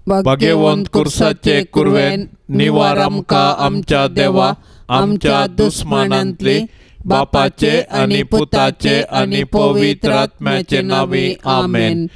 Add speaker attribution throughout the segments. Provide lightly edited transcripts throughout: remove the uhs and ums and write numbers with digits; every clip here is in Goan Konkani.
Speaker 1: भाग्यवंत कुर्साचे कुरवेन निवार आमकां आमच्या देवा आमच्या दुस्मानांतली बापाचे आनी पुताचे आनी पवित्र आत्म्याचे नांवी आमेन.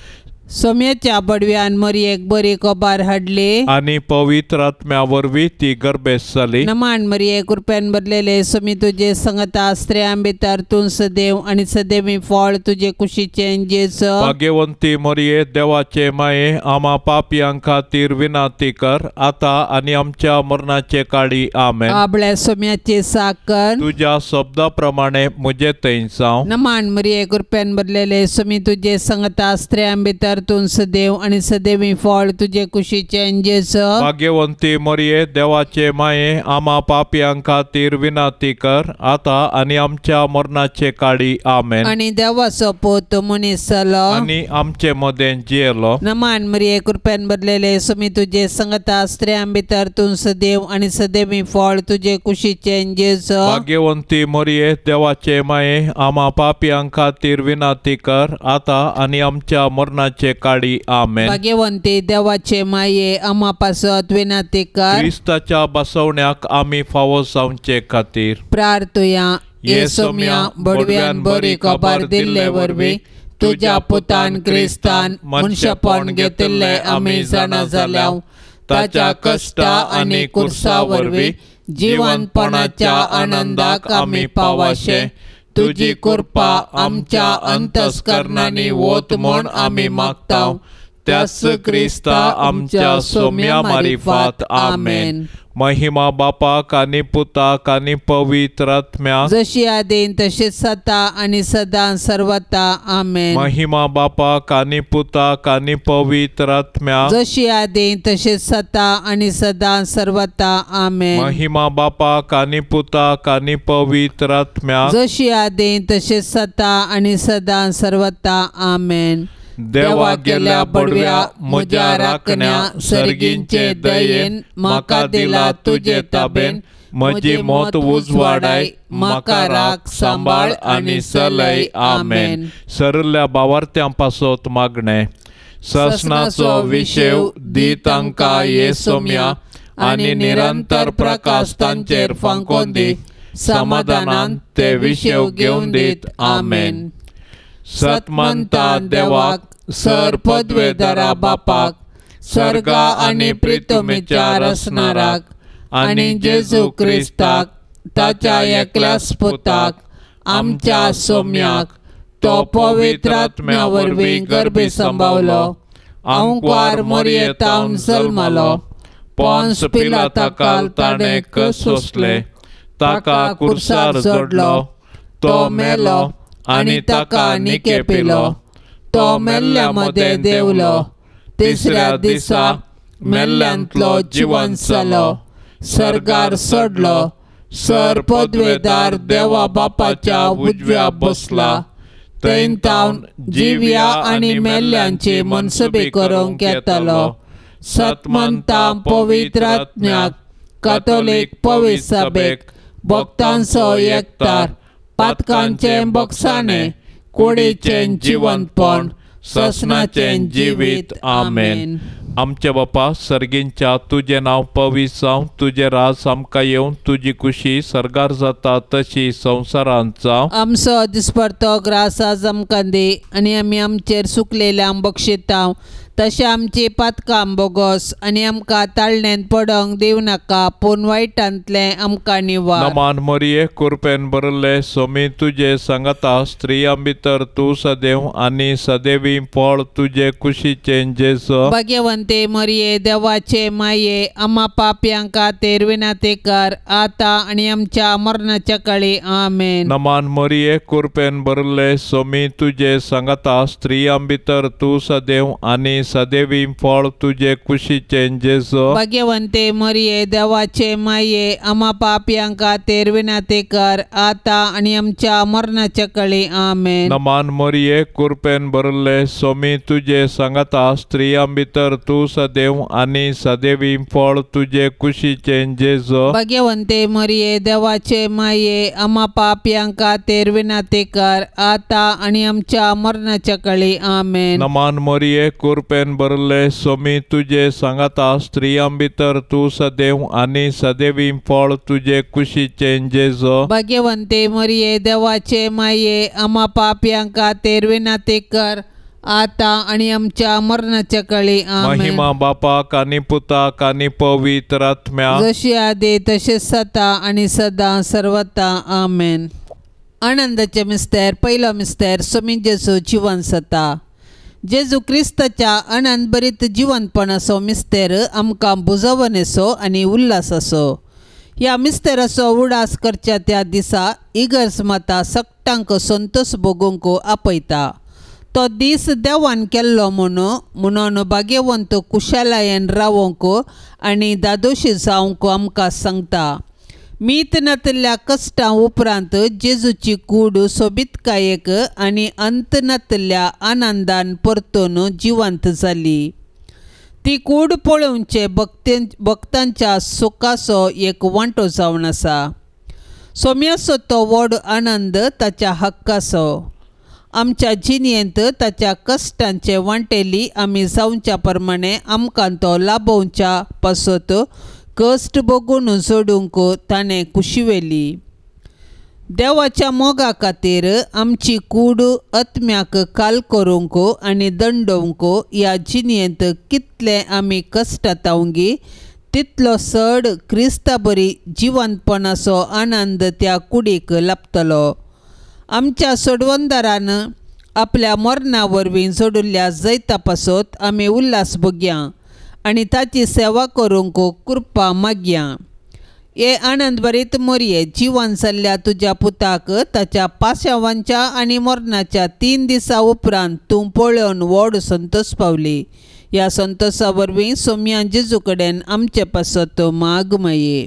Speaker 2: सोम्याच्या बडव्यान मरियेक बरी कबार हाडली
Speaker 1: आनी पवित्र आत्म्या वरवीं ती गर्भेस्त जाली.
Speaker 2: नमान मरिये कृपेन भरलेले सोमी तुजे संगता स्त्रियां भितर तूं सदैव आनी सदैवी फळ तुजे कुशीचें जेजू.
Speaker 1: भाग्यवंती मरिये देवाचे माये आमा पापयां खातीर विनंती कर आतां आनी आमच्या मरणाचे काळी आमेन.
Speaker 2: आबळ्या सोम्याचे साकर
Speaker 1: तुज्या शब्दा प्रमाणे म्हजे थंय जावं.
Speaker 2: नमान मरिये कृपेन भरलेले सोमी तुजे संगता स्त्रियां भितर तूं सदैव आनी सदैवी फळ तुजे कुशीचें जेजू.
Speaker 1: भाग्यवंती मरिये देवाचे माये आमा पापयां खातीर विनंती कर आतां आनी आमच्या मरणाचे काळी आमेन.
Speaker 2: आनी देवाचो पूत मनीस जालो
Speaker 1: आनी आमचे मदें जियेलो.
Speaker 2: नमान मरिये कृपेन भरलेले सोमी तुजे संगता स्त्रियां भितर तूं सदैव आनी सदैवी फळ तुजे कुशीचें जेजू.
Speaker 1: भाग्यवंती मरिये देवाचे माये आमा पापयां खातीर विनंती कर आतां आनी आमच्या मरणाचे काळी आमेन.
Speaker 2: भाग्यवंती देवाचे माये आमा पासत विनंती कर.
Speaker 1: क्रिस्ताच्या बसवण्याक आमी फावो जावचे खातीर
Speaker 2: प्रार्थुया. ये सोम्या बडव्यान बरी खबर दिल्ले वरवीं तुज्या पुतान क्रिस्तान मनशेपण घेतिल्लें आमी जाणा जाल्या. ताच्या कश्टा आनी कुर्सा वरवीं जिवनपणाच्या आनंदाक आमी पावाशे. तुजी कृपा आमच्या अंतस्करणांनी वत म्हूण आमी मागता.
Speaker 1: त्याच क्रिस्ता आमच्या सोम्या मारिफात आमेन. महिमा बापाक आनी पुताक आनी पवित्र आत्म्याक
Speaker 2: जशी आदीन तशीच सता आनी सदां सर्वता आमेन.
Speaker 1: महिमा बापाक आनी पुताक आनी पवित्र आत्म्याक
Speaker 2: जशी आदीन तशीच सता आनी सदां सर्वता आमेन.
Speaker 1: महिमा बापाक आनी पुताक आनी पवित्र आत्म्याक
Speaker 2: जशी आदीन तशीच सता आनी सदां सर्वता आमेन.
Speaker 1: देवा गेल्या बडव्या म्हज्या राखण्या सर्गींचे दयेन म्हाका दिला तुजे ताबेन म्हजी मत उजवाडाय म्हाका राख सांबाळ आनी चलय आमेन. सरल्या बावार्थ्यां पासत मागणें. ससनाचो विशेव दी तांकां ये सोम्या आनी निरंतर प्रकाश तांचेर फांकोन दी. समाधानान ते विशेव घेवन दीत आमेन. सतमंता देवाक सर पदवेदारा बापाक सर्गा आनी प्रितुमेच्या रसनाराक आनी जेजू क्रिस्ताक ताच्या एकल्याच पुताक आमच्या सोम्याक तो पवित्र आत्म्या वरवीं गर्भी संभावलो आंकवार मरियेतावन जल्मलो पोन्स पिलाताकाल ताणें कस सोंसले ताका कुर्सार जोडलो तो मेलो आनी ताका निके पिलो तो मेल्ल्या मदें देंवलो तिसऱ्या दिसा मेल्ल्यांतलो जिवंत जालो सर्गार चडलो सर पदवेदार देवा बापाच्या उजव्या बसला थंय तावन जिव्या आनी मेल्ल्यांची मनसुबी करूंक येतलो. सतमंता पवित्र आत्म्याक कातोलीक पवित्र सभेक भक्तांचो एकतार पातकांचें बक्षाणें कुडीचें जिवंतपण ससनाचें जिवीत आमेन. आमच्या बापा सर्गींच्या तुजें नांव पवित्र जावं तुजें राज आमकां येवन तुजी खुशी सर्गार जाता तशी संवसारांत जावं.
Speaker 2: आमचो दिसपडतो ग्रास आज आमकां दी आनी आमी आमचेर सुकलेल्यांक बक्षिता तशें आमची पातकां बोगस आनी आमकां ताळण्यांत पडोंक दिवं नाका पूण वायटांतलें आमकां निवार.
Speaker 1: नमान मरिये कुरपेन भरले सोमी तुजे सांगाता स्त्रियां भितर तूं सदैव आनी सदैवी फळ तुजे कुशीचें जेजू.
Speaker 2: भाग्यवंते मरिये देवाचे माये आमा पापयां खातीर विनंती कर आतां आनी आमच्या मरणाच्या काळी आमेन.
Speaker 1: नमान मरिये कुरपेन भरले सोमी तुजे सांगाता स्त्रियां भितर तूं सदैव आनी सदैवी फळ तुजे कुशीचें जेजू.
Speaker 2: भाग्यवंते मरिये देवाचे माये आमा पापयां खातीर विनंती कर आतां आनी आमच्या मरणाच्या काळी आमेन.
Speaker 1: नमान मरिये कुरपेन भरले सोमी तुजे सांगाता स्त्रियां भितर तूं सदैव आनी सदैवी फळ तुजे कुशीचें जेजू.
Speaker 2: भाग्यवंते मरिये देवाचे माये आमा पापयां खातीर विनंती कर आतां आनी आमच्या मरणाच्या काळी आमेन.
Speaker 1: नमान मरिये कुरपेन कुरपेन भरले सोमी तुजे सांगाता स्त्रियां भितर तूं सदैव आनी सदैवी फळ तुजे कुशीचें जेजो।
Speaker 2: भाग्यवंते मरिये देवाचे माये आमा पापयां खातीर विनंती कर आता आनी आमच्या मरणाच्या काळी। आमेन।
Speaker 1: महिमा बापाक आनी पुताक आनी पवित्र आत्म्याक,
Speaker 2: जशी आदी तशें सता आनी सदां सर्वता। आमेन। आनंदाचे मिस्तेर। पयलो मिस्तेर सोमी जेजू जिवन सता। जेजू क्रिस्ताच्या आनंद भरीत जिवनपणाचो मिस्तेर आमकां बुजवणेचो आनी उल्हासाचो। ह्या मिस्तेराचो उडास करच्या त्या दिसा इगर्ज माता सगटांक संतोष भोगूंक आपयता। तो दीस देवान केल्लो म्हणून भाग्यवंत कुशालायेन रावोंक आनी दादोशी जावंक आमकां सांगता। मीत नातिल्ल्या कश्टां उपरांत जेजूची कूड सोबीतकायेक आनी अंत नातिल्ल्या आनंदान परतून जिवंत जाली। ती कूड पळोवचे भक्तांच्या सुखाचो एक वांटो जावन आसा। सोम्याचो तो व्हड आनंद ताच्या हक्काचो। आमच्या जिणेंत ताच्या कश्टांचे वांटेली आमी जावच्या प्रमाणे आमकां तो लाभोवच्या पासत कश्ट भोगून जोडूंक ताणें कुशिवेली। देवाच्या मोगा खातीर आमची कूड आत्म्याक काल करूंक आनी दंडोवंक ह्या जिणेंत कितले आमी कश्टातावंगी तितलो चड क्रिस्ता बरी जिवंतपणाचो आनंद त्या कुडीक लाभतलो। आमच्या सोडवंदारान आपल्या मरणा वरवीं जोडिल्ल्या जैता पासत आमी उल्हास भोगया आनी ताची सेवा करूंक कृपा मागया। हे आनंद भरीत मोरये जिवन जाल्ल्या तुज्या पुताक ताच्या पाशावांच्या आनी मरणाच्या 3 दिसां उपरांत तूं पळोवन व्हड संतोष पावली। ह्या संतोषा वरवीं सोम्या जेजू कडेन आमचे पासत माग माये।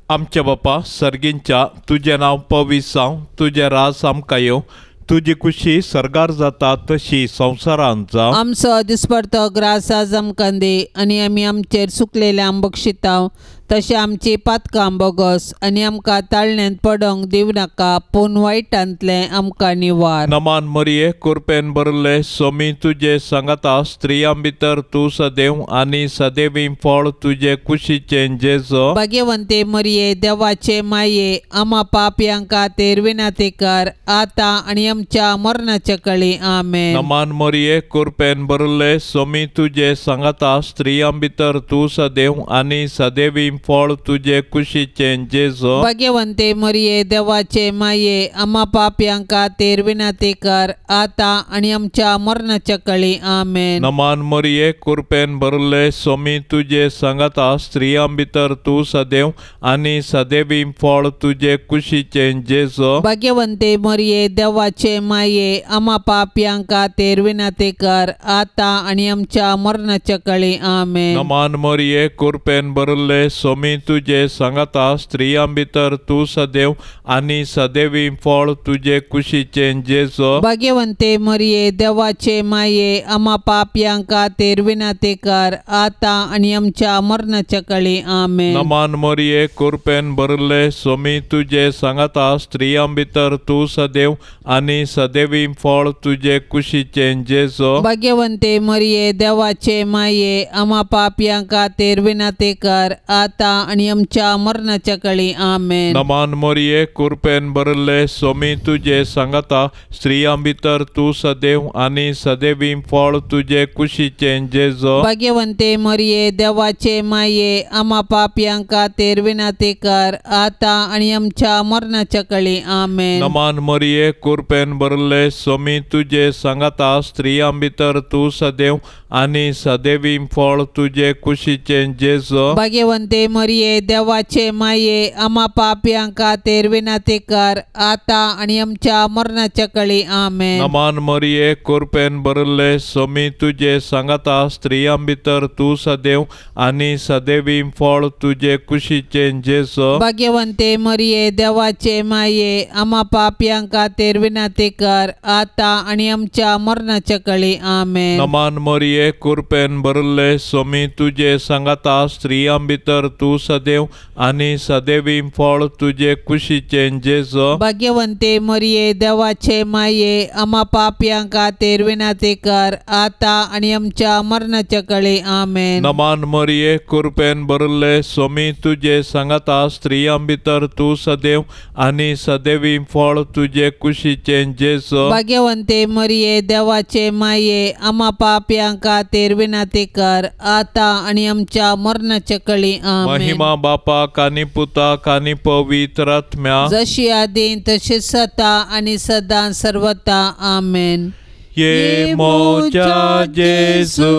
Speaker 1: आमच्या बापा सर्गींच्या तुजें नांव पवित्र जावं, तुजें राज आमकां येवं, तुजी खुशी सर्गार जाता तशी संवसारांत जावं।
Speaker 2: आमचो दिसपडतो ग्रास आज आमकां दी आनी आमी आमचेर चुकलेल्यांक बक्षितांव तशें आमची पातकां बोगस आनी आमकां ताळण्यांत पडोंक दिवं नाका पूण वायटांतलें आमकां निवार।
Speaker 1: नमान मरिये कुरपेन भरले सोमी तुजे सांगाता स्त्रियां भितर तूं सदैव आनी सदैवी फळ तुजे कुशीचें जेजो।
Speaker 2: भाग्यवंते मरिये देवाचे माये आमा पापयां खातीर विनंती कर आतां आनी आमच्या मरणाच्या काळी। आमेन।
Speaker 1: नमान मरिये कुरपेन भरले सोमी तुजे सांगाता स्त्रियां भितर तूं सदैव आनी सदैवी फळ तुजे कुशीचें जेजो।
Speaker 2: भाग्यवंते मरिये देवाचे माये आमा पापयां खातीर विनंती कर आतां आनी आमच्या मरणाच्या काळी। आमेन।
Speaker 1: नमान मरिये कुरपेन भरले सोमी तुजे सांगाता स्त्रियां भितर तूं सदैव आनी सदैवी फळ तुजे कुशीचें जेजो।
Speaker 2: भाग्यवंते मरिये देवाचे माये आमा पापयां खातीर विनंती कर आतां आनी आमच्या मरणाच्या काळी। आमेन।
Speaker 1: नमान मरिये कुरपेन भरले सोमी तुजे सांगाता स्त्रियां भितर तूं सदैव आनी सदैवी फळ तुजे कुशीचें जेजो।
Speaker 2: भाग्यवंते मरिये देवाचे माये आमा पापयां खातीर विनंती कर आतां आनी आमच्या मरणाच्या काळी। आमेन।
Speaker 1: नमान मरिये कुरपेन भरले सोमी तुजे सांगाता स्त्रियां भितर तूं सदैव आनी सदैवी फळ तुजे कुशीचें जेजो।
Speaker 2: भाग्यवंते मरिये देवाचे माये आमा पापयां खातीर विनंती कर आतां आनी आमच्या मरणाच्या काळी। आमेन।
Speaker 1: नमान मरिये कुरपेन भरले सोमी तुजे सांगाता स्त्रियां भितर तूं सदैव आनी सदैवी फळ तुजे कुशीचें जेजो।
Speaker 2: भाग्यवंते मरिये देवाचे माये आमा पापयां खातीर विनंती कर आतां आनी आमच्या मरणाच्या काळी। आमेन।
Speaker 1: नमान मरिये कुरपेन भरले सोमी तुजे सांगाता स्त्रियां भितर तूं सदैव आनी सदैवी फळ तुजे कुशीचें जेजो।
Speaker 2: भाग्यवंते मरिये देवाचे माये आमा पापयां खातीर विनंती कर आतां आनी आमच्या मरणाच्या काळी। आमेन।
Speaker 1: नमान मरिये कुरपेन भरले सोमी तुजे सांगाता स्त्रियां भितर तूं सदैव आनी सदैवी फळ तुजे कुशीचें जेजो।
Speaker 2: भाग्यवंते मरिये देवाचे माये आमा पापयां खातीर विनंती कर आतां आनी आमच्या मरणाच्या काळी। आमेन।
Speaker 1: नमान मरिये कुरपेन भरले सोमी तुजे सांगाता स्त्रियां भितर तूं सदैव आनी सदैवी फळ तुजे कुशीचें जेजू।
Speaker 2: भाग्यवंते मरिये देवाचे माये आमा पापयां खातीर विनंती कर आतां आनी आमच्या मरणाच्या कळी। आमेन।
Speaker 1: नमान मरिये कृपेन भरिल्ले स्वामी तुजे सांगाता स्त्रियां भितर तूं सदैव आनी सदैवी फळ तुजे कुशीचें जेजू।
Speaker 2: भाग्यवंते मरिये देवाचे माये आमा पापयां खातीर विनंती कर आतां आनी आमच्या मरणाच्या कळी। आमेन।
Speaker 1: महिमा बापाक आनी पुताक आनी पवित्र आत्म्याक,
Speaker 2: जशी आदीं तशी सदा आनी सदां सर्वता। आमेन।
Speaker 1: ये मोजा जेजू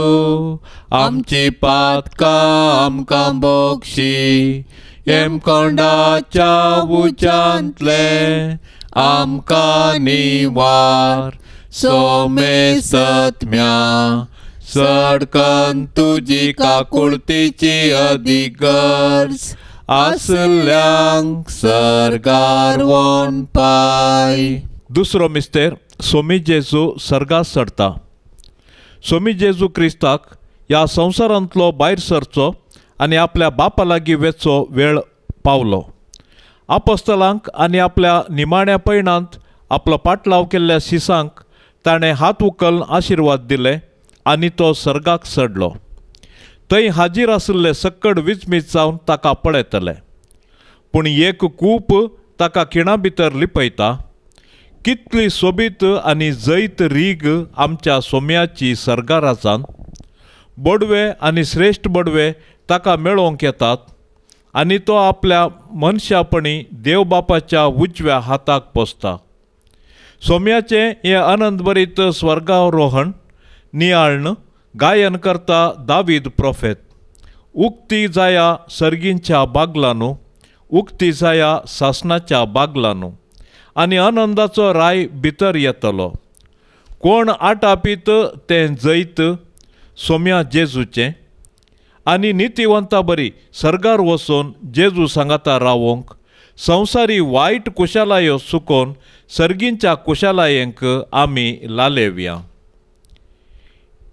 Speaker 1: आमची पातकां आमकां बक्षी, हेमकोंडाच्या उज्यांतले आमकां निवार, सोमेसत्म्या सडकन तुजी काकुळतीची अदीक गरज आसल्यांक सर्गार वोन पाय। दुसरो मिस्तेर सोमी जेजू सर्गात चडता। सोमी जेजू क्रिस्ताक ह्या संवसारांतलो भायर सरचो आनी आपल्या बापा लागीं वेचो वेळ पावलो। आपस्तलांक आनी आपल्या निमाण्या पयणांत आपलो पाटलाव केल्ल्या शिसांक ताणें हात उखलून आशिर्वाद दिले आनी तो सर्गाक चडलो। थंय हाजीर आशिल्ले सक्कड विजमीत जावन ताका पळयतले, पूण एक कूप ताका खिणा भितर लिपयता। कितली सोबीत आनी जैत रीग आमच्या सोम्याची सर्गाराजान। बडवे आनी श्रेश्ठ बडवे ताका मेळोवंक येतात आनी तो आपल्या मनशापणी देव बापाच्या उजव्या हाताक पोसता। सोम्याचें हें आनंदभरीत स्वर्गारोहण नियाळण गायन करता दावीद प्रोफेत। उक्ती जाया सर्गींच्या बागलानू, उक्ती जाया सासनाच्या बागलानू, आनी आनंदाचो राय भितर येतलो। कोण आटापीत तें जैत सोम्या जेजूचें, आनी नितीवंता बरी सर्गार वचून जेजू सांगाता रावोंक संवसारी वायट कुशालायो सुकोवन सर्गींच्या कुशालायेंक आमी लालेवया।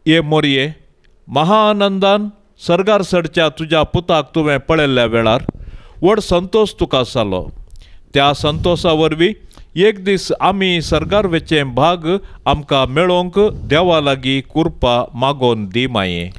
Speaker 1: ये मोरये महाआनंदान सर्गार सडच्या तुज्या पुताक तुवें पळयल्ल्या वेळार व्हड संतोश तुका जालो। त्या संतोशा वरवीं एक दीस आमी सर्गार वेचें भाग आमकां मेळोवंक देवा लागीं कृपा मागोवन दी माये।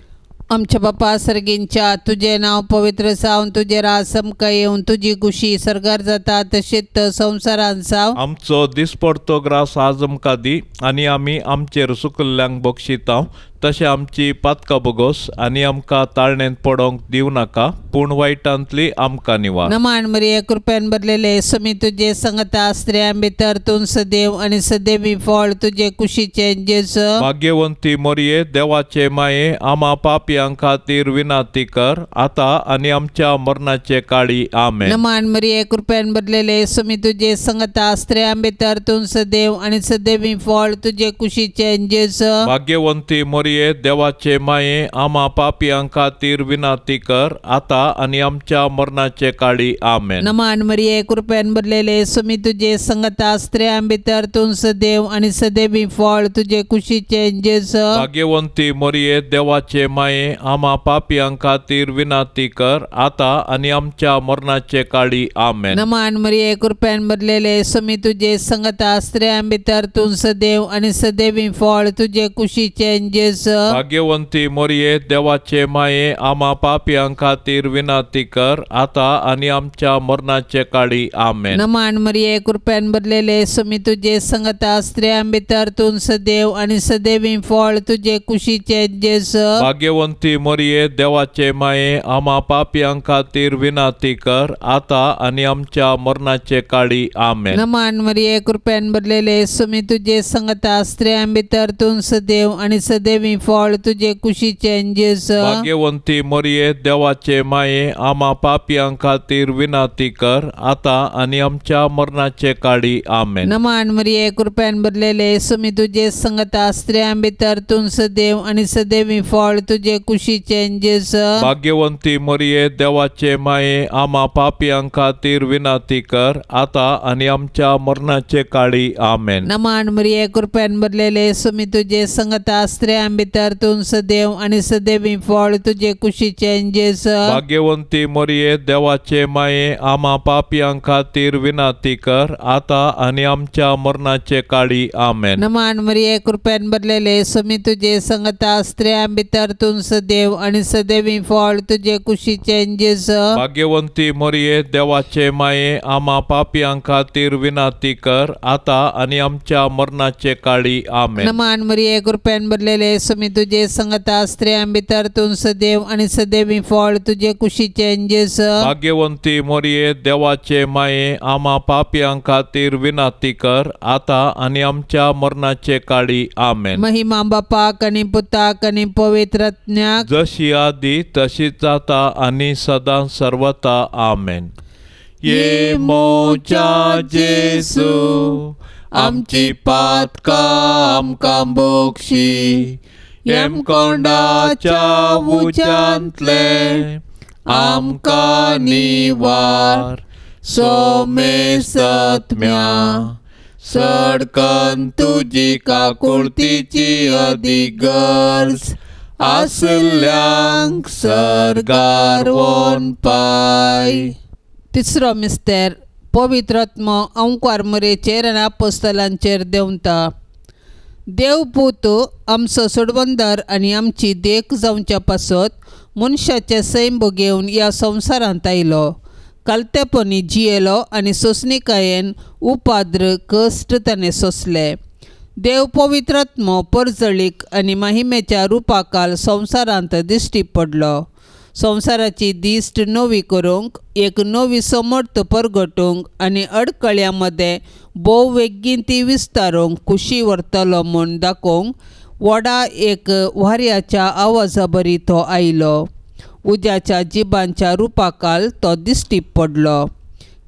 Speaker 2: आमच्या बापा सर्गींच्या तुजें नांव पवित्र जावन तुजें राज आमकां येवन तुजी खुशी सर्गार जाता तशीच संवसारांत जावं।
Speaker 1: आमचो दिसपडतो ग्रास आज आमकां दी आनी आमी आमचेर सुकल्ल्यांक बक्षितांव तशें आमची पातकां बोगोस आनी आमकां ताळणेंत पडोवंक दिवं नाका, पूण वायटांतली आमकां निवार।
Speaker 2: नमान मरिये कृपेन भरलेले स्वामी तुजे संगता स्त्रियां भितर तूं सदैव आनी सदैवी फळ तुजे कुशीचें जेजू।
Speaker 1: भाग्यवंती मोरये देवाचे माये आमा पापयां खातीर विनंती कर आतां आनी आमच्या मरणाचे काळी। आमेन।
Speaker 2: नमान मरिये कृपेन भरलेले स्वामी तुजे संगता स्त्रियां भितर तूं सदैव आनी सदैवी फळ तुजे कुशीचें जेजू।
Speaker 1: भाग्यवंती मोरये देवाचे माये आमा पापयां खातीर विनंती कर आतां आनी आमच्या मरणाचे काळी। आमेन।
Speaker 2: नमान मरिये कृपेन भरलेले स्वामी तुजे संगता स्त्रियां भितर तूं सदैव आनी सदैवी फळ तुजे कुशीचें जेजू।
Speaker 1: भाग्यवंती मोरये देवाचे माये आमा पापयां खातीर विनंती कर आतां आनी आमच्या मरणाचे काळी। आमेन।
Speaker 2: नमान मरिये कृपेन भरलेले स्वामी तुजे संगता स्त्रियां भितर तूं सदैव आनी सदैवी फळ तुजे कुशीचें जेजू।
Speaker 1: भाग्यवंती मोरये देवाचे माये आमा पापयां खातीर विनंती कर आतां आनी आमच्या मरणाचे काळी। आमेन।
Speaker 2: नमान मरिये कृपेन भरलेले स्वामी तुजे संगता स्त्रियां भितर तूं सदैव आनी सदैवी फळ तुजे कुशीचें जेजू।
Speaker 1: भाग्यवंती मोरये देवाचे माये आमा पापयां खातीर विनंती कर आतां आनी आमच्या मरणाचे काळी। आमेन।
Speaker 2: नमान मरिये कृपेन भरलेले स्वामी तुजे संगता स्त्रियां भितर तूं सदैव आनी सदैवी फळ तुजे कुशीचें जेजू।
Speaker 1: भाग्यवंती मोरये देवाचे माये आमा पापयां खातीर विनंती कर आतां आनी आमच्या मरणाचे काळी। आमेन।
Speaker 2: नमान मरिये कृपेन भरलेले स्वामी तुजे संगता स्त्रियां भितर तूं सदैव आनी सदैवी फळ तुजे कुशीचें जेजू।
Speaker 1: भाग्यवंती मोरये देवाचे माये आमा पापयां खातीर विनंती कर आतां आनी आमच्या मरणाचे काळी। आमेन।
Speaker 2: नमान मरिये कृपेन भरलेले स्वामी तुजे संगता स्त्रियां भितर तूं सदैव आनी सदैवी फळ तुजे कुशीचें जेजू.
Speaker 1: भाग्यवंती मरिये देवाचे माये आमा पापयां खातीर विनंती कर आतां आनी आमच्या मरणाचे काळी. आमेन.
Speaker 2: नमान मरिये कृपेन भरलेले स्वामी तुजे संगता स्त्रियां भितर तूं सदैव आनी सदैवी फळ तुजे कुशीचें जेजू.
Speaker 1: भाग्यवंती मरिये देवाचे माये आमा पापयां खातीर विनंती कर आतां आनी आमच्या मरणाचे काळी. आमेन.
Speaker 2: नमान मरिये कृपेन भरलेले स्वामी तुजे संगता स्त्रियां भितर तूं सदैव आनी सदैवी फळ तुजे कुशीचें जेजू.
Speaker 1: भाग्यवंती मरिये देवाचे माये आमा पापयां खातीर विनंती कर आतां आनी आमच्या मरणाचे काळी. आमेन.
Speaker 2: महिमा बापाक आनी पुताक आनी पवित्र आत्म्याक,
Speaker 1: जशी आदी तशीच जाता आनी सदां सर्वता. आमेन. ये मोच्या जेजू आमची पातकां आमकां बोक्षी, येमकोंडाच्या उज्यांतले आमकां निवार, सोमेसत्म्या सडकन तुजी काकुळतीची अदीक गरज आसल्यांक सर्गार वोन पाय.
Speaker 2: तिसरो मिस्तेर पवित्र आत्मो अंकार मुरेचेर आनी आपोस्तलांचेर देंवता. देव पूत आमचो सोडवंदर आनी आमची देख जावच्या पासत मनशाचें सैम घेवन ह्या संवसारांत आयलो. कालतेपणी जियेलो आनी सोंसणिकायेन उपाद्र कश्ट ताणें सोंसले. देव पवित्र आत्मो परजळीक आनी महिमेच्या रुपाकाल संवसारांत दिश्टी पडलो. संवसाराची दिश्ट नवी करूंक एक नवी समर्थ परगटूंक आनी अडकळ्यां मदें भोव वेगीन ती विस्तारूंक खुशी व्हरतलो म्हूण दाखोवंक व्हडा एक वाऱ्याच्या आवाजा बरी तो आयलो. उज्याच्या जिबांच्या रुपाकाल तो दिश्टी पडलो.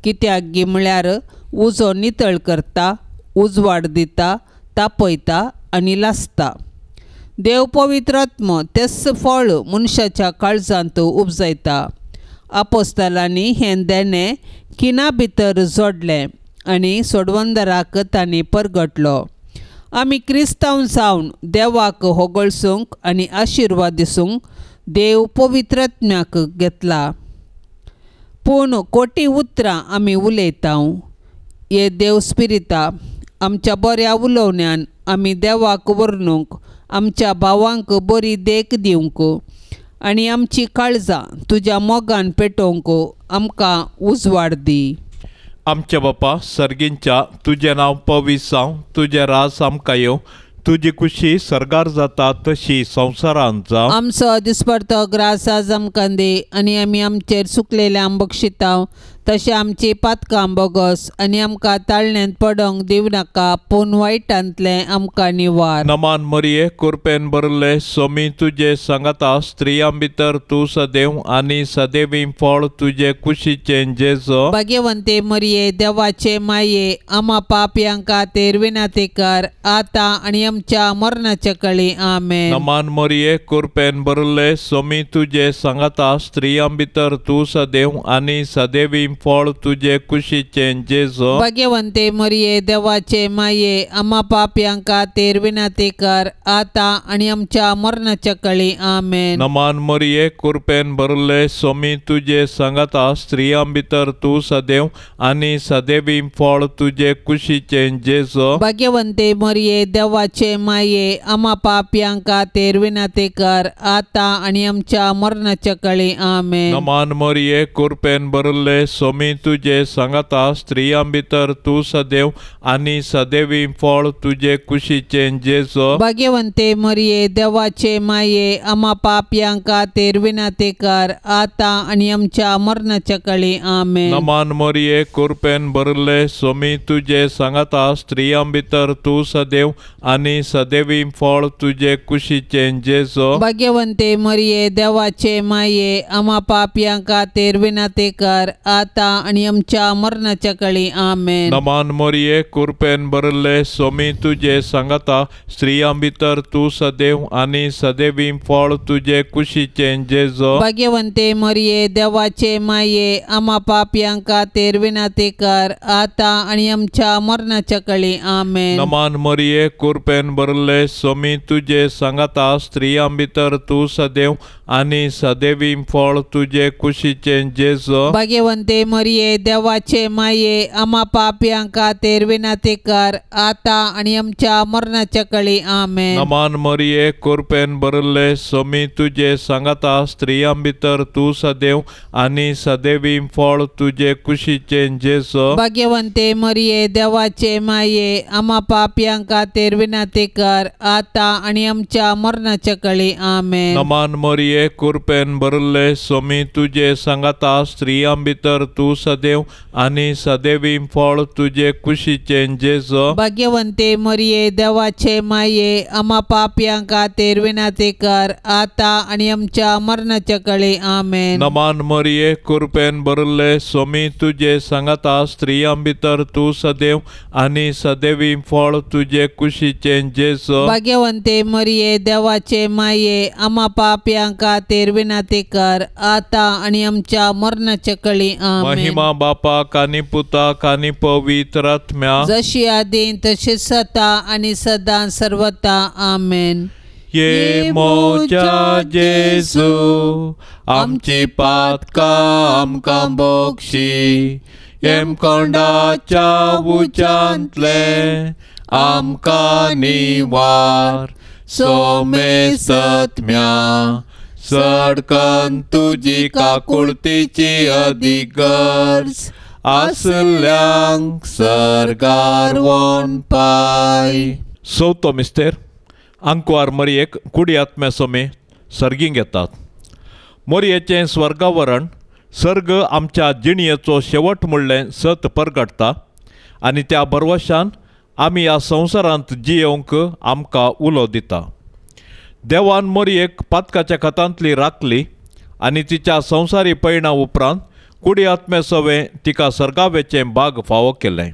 Speaker 2: कित्याक गी म्हळ्यार उजो नितळ करता, उजवाड दिता, तापयता आनी लासता. देव पवित्र आत्मो तेच फळ मनशाच्या काळजांत उपजायता. आपोस्तलांनी हें देणें खिणा भितर जोडलें आनी सोडवंदराक तांणी परगटलो. आमी क्रिस्तांव जावन देवाक होगळसूंक आनी आशिर्वाद दिसूंक देव पवित्र आत्म्याक घेतला. पूण कोटी उतरां आमी उलयता. हे देव स्पिरिता आमच्या बऱ्या उलोवण्यान आमी देवाक वर्णूंक, आमच्या भावांक बरी देख दिवंक आनी आमची काळजां तुज्या मोगान पेटोवंक आमकां उजवाड दी.
Speaker 1: आमच्या बापा सर्गींच्या तुजें नांव पवित्र जावं, तुजें राज आमकां येवं, तुजी खुशी सर्गार जाता तशी संवसारांत जावं.
Speaker 2: आमचो दिसपडतो ग्रास आज आमकां दी आनी आमी आमचेर चुकलेल्यांक बक्षितांव तशें आमची पातकां बोगस आनी आमकां ताळण्यांत पडोंक दिवं नाका, पूण वायटांतलें आमकां निवार.
Speaker 1: नमान मरिये कृपेन भरले स्वामी तुजे सांगाता, स्त्रियां भितर तूं सदैव आनी सदैवी फळ तुजे कुशीचें जेजू.
Speaker 2: भाग्यवंते मरिये देवाचे माये आमा पापयां खातीर विनंती कर आतां आनी आमच्या मरणाच्या कळी. आमेन.
Speaker 1: नमान मरिये कृपेन भरले स्वामी तुजे सांगाता, स्त्रियां भितर तूं सदैव आनी सदैवी फळ तुजे कुशीचें जेजू.
Speaker 2: भाग्यवंते मरिये देवाचे माये आमा पापयां खातीर विनंती कर आतां आनी आमच्या मरणाच्या कळी. आमेन.
Speaker 1: नमान मरिये कृपेन भरले स्वामी तुजे सांगाता, स्त्रियां भितर तूं सदैव आनी सदैवी फळ तुजे कुशीचें जेजू.
Speaker 2: भाग्यवंते मरिये देवाचे माये आमा पापयां खातीर विनंती कर आतां आनी आमच्या मरणाच्या कळी. आमेन.
Speaker 1: नमान मरिये कृपेन भरले स्वामी तुजे सांगाता, स्त्रियां भितर तूं सदैव आनी सदैवी फळ तुजे कुशीचें जेजू.
Speaker 2: भाग्यवंते मरिये देवाचे माये आमा पापयां खातीर विनंती कर आतां आनी आमच्या मरणाच्या कळी. आमेन.
Speaker 1: नमान मरिये कृपेन भरले स्वामी तुजे सांगाता, स्त्रियां भितर तूं सदैव आनी सदैवी फळ तुजे कुशीचें जेजू.
Speaker 2: भाग्यवंते मरिये देवाचे माये आमा पापयां खातीर विनंती कर आतां आतां आनी आमच्या मरणाच्या काळी. आमेन.
Speaker 1: नमान मोरये, कुरपेन भरिल्ले, सोमी तुजे सांगाता, स्त्रियां भितर तूं सदैव आनी सदैवी फळ तुजे कुशीचें जेजो.
Speaker 2: भाग्यवंते मरिये, देवाचे माये, आमा पापयां खातीर विनंती कर आतां आनी आमच्या मरणाच्या काळी. आमेन.
Speaker 1: नमान मरिये, कुरपेन भरिल्ले, सोमी तुजे सांगाता, स्त्रियां भितर तूं सदैव आनी सदैवी फळ तुजे कुशीचें जेजो.
Speaker 2: भाग्यवंते मरिये, देवाचे माये, आमा पापयां खातीर विनंती कर आतां आनी आमच्या मरणाच्या काळी. आमेन.
Speaker 1: नमान मरिये, कुरपेन भरिल्ले, सोमी तुजे सांगाता, स्त्रियां भितर तूं सदैव आनी सदैवी फळ तुजे कुशीचें जेजो.
Speaker 2: भाग्यवंते मरिये, देवाचे माये, आमा पापयां खातीर विनंती कर आतां आनी आमच्या मरणाच्या काळी. आमेन.
Speaker 1: नमान मरिये, कुरपेन भरिल्ले, सोमी तुजे सांगाता, स्त्रियां भितर तूं सदैव आनी सदैवी फळ तुजे कुशीचें जेजो.
Speaker 2: भाग्यवंते मरिये, देवाचे माये, आमा पापयां खातीर विनंती कर आतां आनी आमच्या मरणाच्या काळी. आमेन.
Speaker 1: नमान मरिये, कुरपेन भरिल्ले, सोमी तुजे सांगाता, स्त्रियां भितर तूं सदैव आनी सदैवी फळ तुजे कुशीचें जेजो.
Speaker 2: भाग्यवंते मरिये, देवाचे माये, आमा पापयां खातीर विनंती कर आतां आनी आमच्या मरणाच्या काळी. आमेन.
Speaker 1: महिमा बापाक आनी पुताक आनी पवित्र आत्म्याक,
Speaker 2: जशी आदीं तशीच आतां आनी सदां सर्वता. आमेन.
Speaker 1: ये मोजा जेजू, आमची पातकां आमकां बक्षी, हेमकोंडाच्या उज्यांतले आमकां निवार, सोमेसत्म्या सडकन तुजी काकुळतीची अदीक गरज आसल्यांक सर्गार वोन पाय. चवथो मिस्तेर, आंकवार मरयेक कुडी आत्म्या समे सर्गींक येतात. मोरयेचें स्वर्गावरण सर्ग आमच्या जिणयेचो शेवट म्हणलें सत परगटता आनी त्या भरवशान आमी ह्या संवसारांत जियेवंक आमकां उलो दिता. देवान मोरयेक पातकाच्या खतांतली राखली आनी तिच्या संवसारी पयणा उपरांत कुडी आत्म्या सवें तिका सर्गावेचें बाग फावो केलें.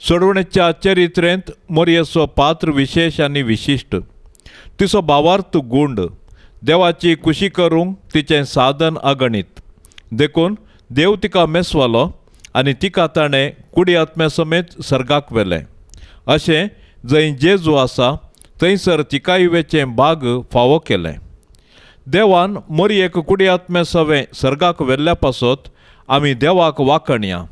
Speaker 1: सोडवणेच्या चरित्रेंत मोरयेचो पात्र विशेश आनी विशिश्ट. तिचो भावार्थ गुंड, देवाची खुशी करूंक तिचें साधन अगणीत. देखून देव तिका मेसवालो आनी तिका ताणें कुडी आत्म्या समेत सर्गाक व्हेलें. अशें जंय जेजू आसा थंयसर तिकाय वेचें बाग फावो केलें. देवान मोरयेक कुडी आत्म्या सवें सर्गाक व्हेल्ल्या पासत आमी देवाक वाखणया.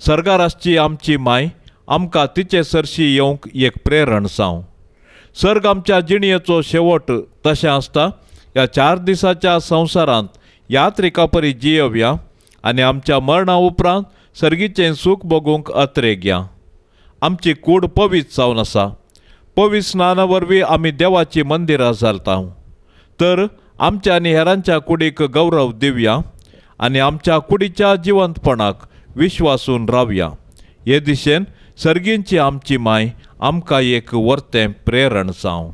Speaker 1: सर्गार आसची आमची माय आमकां तिचे सरशी येवंक एक प्रेरण जावं. सर्ग आमच्या जिणयेचो शेवट तशें आसता ह्या 4 दिसाच्या संवसारांत यात्रिका परी जियोवया आनी आमच्या मरणा उपरांत सर्गीचें सूख भोगूंक अत्रेगया. आमची कूड पवित्र जावन आसा. पवित्र स्नाना वरवीं आमी देवाची मंदिरां जाता. तर आमच्या आनी हेरांच्या कुडीक गौरव दिवया आनी आमच्या कुडीच्या जिवंतपणाक विश्वासून रावया. हे दिशेन सर्गींची आमची माय आमकां एक वर्तें प्रेरण जावं.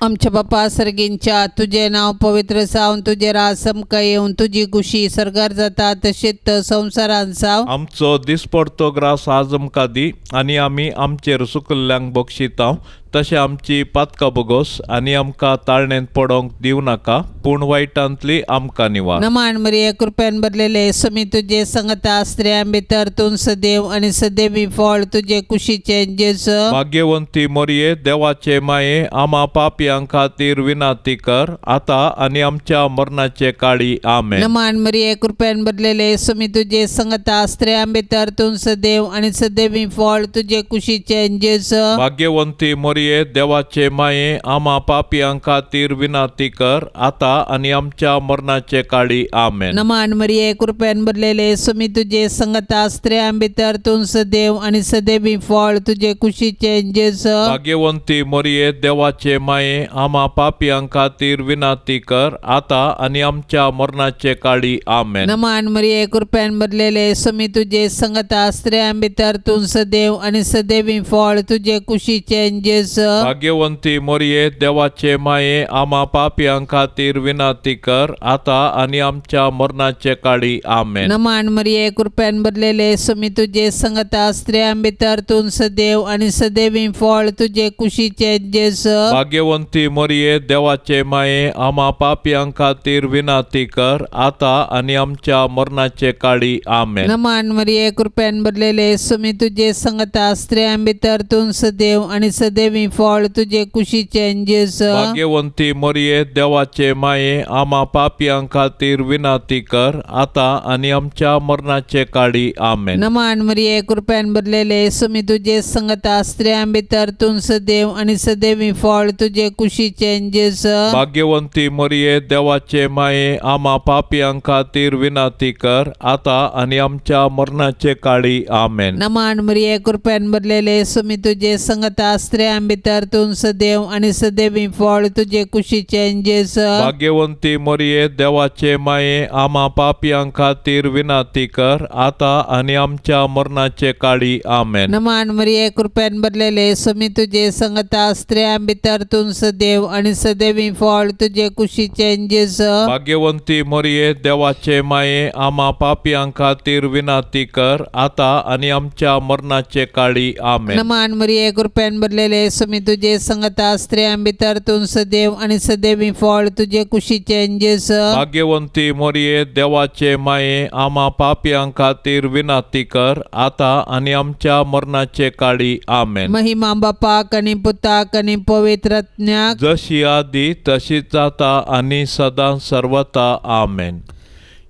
Speaker 2: आमच्या बापा सर्गींच्या, तुजें नांव पवित्र जावन, तुजें राज समकां येवन, तुजी खुशी सर्गार जाता तशीच संवसारांत जावं.
Speaker 1: आमचो दिसपडतो ग्रास आज आमकां दी आनी आमी आमचेर सुकल्ल्यांक बक्षिता तशें आमची पातकां बोगोस आनी आमकां ताळणेंत पडोंक दिवं नाका, पूण वायटांतली आमकां निवार.
Speaker 2: नमान मरिये, कृपेन भरलेले, समी तुजे संगता, स्त्रियां भितर तूं सदैव आनी सदैवी फळ तुजे कुशीचें जेजू.
Speaker 1: भाग्यवंती मरिये, देवाचे माये, आमा पापयां खातीर विनंती कर आतां आनी आमच्या मरणाचे काळी. आमेन.
Speaker 2: नमान मरिये, कृपेन भरलेले, समी तुजे संगता, स्त्रियां भितर तूं सदैव आनी सदैवी फळ तुजे कुशीचें जेजू.
Speaker 1: भाग्यवंती मरिये, देवाचे माये, आमा पापयां खातीर विनंती कर आतां आनी आमच्या मरणाचे काळी. आमेन.
Speaker 2: नमान मरिये, कृपेन भरलेले, समी तुजे संगता, स्त्रियां भितर तूं सदैव आनी सदैवी फळ तुजे कुशीचें जेजू.
Speaker 1: भाग्यवंती मरिये, देवाचे माये, आमा पापयां खातीर विनंती कर आतां आनी आमच्या मरणाचे काळी. आमेन.
Speaker 2: नमान मरिये, कृपेन भरलेले, समी तुजे संगता, स्त्रियां भितर तूं सदैव आनी सदैवी फळ तुजे कुशीचें जेजू. जेजू.
Speaker 1: भाग्यवंती मोरये देवाचे माये आमा पापयां खातीर विनंती कर आतां आनी आमच्या मरणाचे काळी. आमेन.
Speaker 2: नमन मरिये कृपेन भरलेले स्वामी तुजे संगता, स्त्रियां भितर तूं सदैव आनी सदैवी फळ तुजे कुशीचे जेजू.
Speaker 1: भाग्यवंती मोरये देवाचे माये आमा पापयां खातीर विनंती कर आतां आनी आमच्या मरणाचे काळी. आमेन.
Speaker 2: नमन मरिये कृपेन भरलेले स्वामी तुजे संगता, स्त्रियां भितर तूं सदैव आनी सदैवी फळ तुजे कुशीचे जेजू.
Speaker 1: भाग्यवंती मोरये देवाचे माये आमा पापयां खातीर विनंती कर आतां आनी आमच्या मरणाचे काळी. आमेन.
Speaker 2: नमन मरिये कृपेन भरलेले स्वामी तुजे संगता, स्त्रियां भितर तूं सदैव आनी सदैवी फळ तुजे कुशीचे जेजू.
Speaker 1: भाग्यवंती मोरये देवाचे माये आमा पापयां खातीर विनंती कर आतां आनी आमच्या मरणाचे काळी. आमेन.
Speaker 2: नमन मरिये कृपेन भरलेले स्वामी तुजे संगता, स्त्रियां भितर तूं सदैव आनी सदैवी फळ तुजे कुशीचे जेजू.
Speaker 1: भाग्यवंती मोरये देवाचे माये आमा पापयां खातीर विनंती कर आतां आनी आमच्या मरणाचे काळी. आमेन.
Speaker 2: नमन मरिये कृपेन भरलेले स्वामी तुजे संगता, स्त्रियां भितर तूं सदैव आनी सदैवी फळ तुजे कुशीचे जेजू.
Speaker 1: भाग्यवंती मोरये देवाचे माये आमा पापयां खातीर विनंती कर आतां आनी आमच्या मरणाचे काळी. आमेन.
Speaker 2: नमन मरिये कृपेन भरलेले स्वामी तुजे संगता, स्त्रियां भितर तूं सदैव आनी सदैवी फळ तुजे कुशीचे जेजू.
Speaker 1: भाग्यवंती मोरये देवाचे माये आमा पापयां खातीर विनंती कर आतां आनी आमच्या मरणाचे काळी. आमेन.
Speaker 2: महिमा बापाक आनी पुताक आनी पवित्र आत्म्याक,
Speaker 1: जशी आदी तशीच जाता आनी सदां सर्वता. आमेन.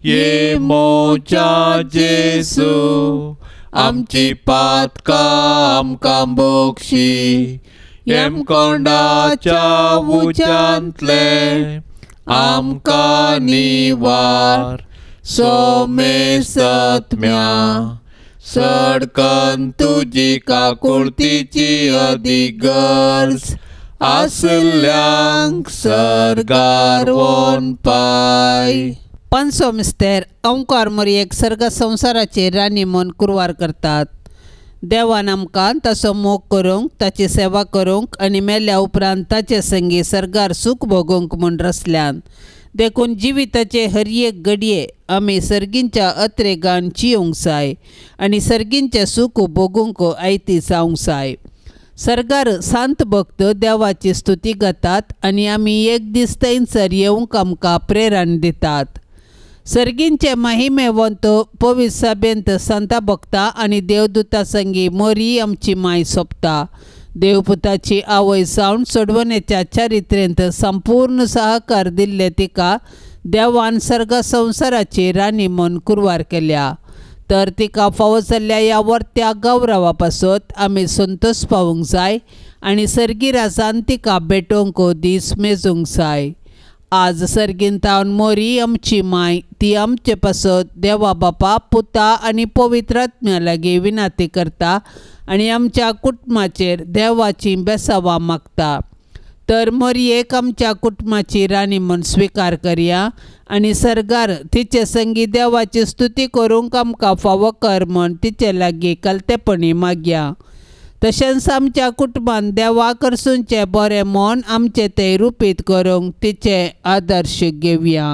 Speaker 1: ये मोजा जेजू आमची पातकां आमकां बोक्षी, येमकोंडाच्या उज्यांतले आमकां निवार, सोमेसत्म्या सडकन तुजी काकुळतीची अदीक गरज आसल्यांक सर्गार वोन पाय.
Speaker 2: पंचो मिस्तेर ओंकार मोरयेक सर्ग संवसाराचे राणी म्हूण कुरवार करतात. देवान आमकां ताचो मोग करूंक, ताची सेवा करूंक आनी मेल्या उपरांत ताचे संगी सर्गार सूख भोगूंक म्हूण रचल्यान. देखून जिविताचे हर एक घडये आमी सर्गींच्या अत्रेगान जियोंक जाय आनी सर्गींचें सूख भोगूंक आयती जावंक जाय. सर्गार सांत भक्त देवाची स्तुती गातात आनी आमी एक दीस थंयसर येवंक आमकां प्रेरण दितात. सर्गींचे महिमेवंत पवित्र सभेंत संता भक्ता आनी देवदूता संगी मोरी आमची माय सोंपता. देवपुताची आवय जावन सोडवणेच्या चारित्रेंत संपूर्ण सहकार दिल्ले तिका देवान सर्ग संवसाराची राणी म्हूण कुरवार केल्या. तर तिका फावो जाल्ल्या ह्या वर्त्या गौरवा पासत आमी संतोश पावूंक जाय आनी सर्गी राजान तिका भेटोवंक दीस मेजूंक जाय. आज सर्गींतावन मोरी आमची माय ती आमचे पासत देवा बापा पुता आनी पवित्र आत्म्या लागीं विनंती करता आनी आमच्या कुटुंबाचेर देवाची बेसावां मागता. तर मोरयेक आमच्या कुटुंबाची राणी म्हूण स्विकार करया आनी सर्गार तिचे संगी देवाची स्तुती करूंक आमकां फावो कर म्हूण तिचे लागीं कलतेपणी मागया. तशेंच आमच्या कुटुंबान देवा कडसूनचें बरें मन आमचें तें रुपीत करूंक तिचें आदर्श घेवया.